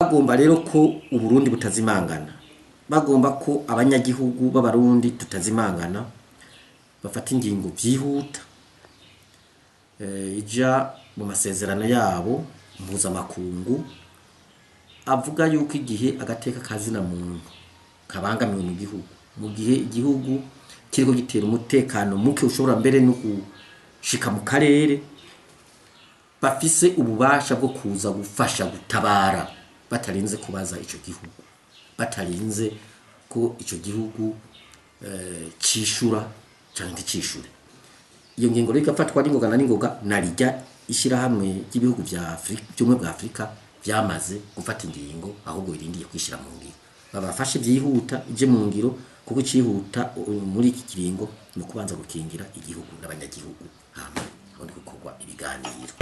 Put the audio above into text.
Bagomba rero ko Uburundi butazimangana, bagomba ko abanyagihugu b'Abarundi tutazimangana, bafata ingingo byihuta ija mu masezerano yabo mpuzamakungu avuga yuko igihe agateka kazina muntu kabangamiwe mu gihugu, mu gihe igihugu kiriko gitera umutekano muke ushobora mbere no gushika mu karere, bafise ububasha bwo kuza gufasha gutabara batarinze kubaza ico gihugu, batarinze ko ico gihugu cishura canke nticishure. Iyo ngingo rero igafatwa n'ingoga na n'ingoga, narirya ishyirahamwe ry'ibihugu vya Afrika, by'ubumwe bwa Afrika, vyamaze gufata ingingo, ahubwo birindiye kwishira mu ngiro. Babafashe byihuta ije mu ngiro, kuko icihuta muri iki kiringo ni ukubanza gukingira igihugu n'abanyagihugu, hama habone gukorwa ibiganiro.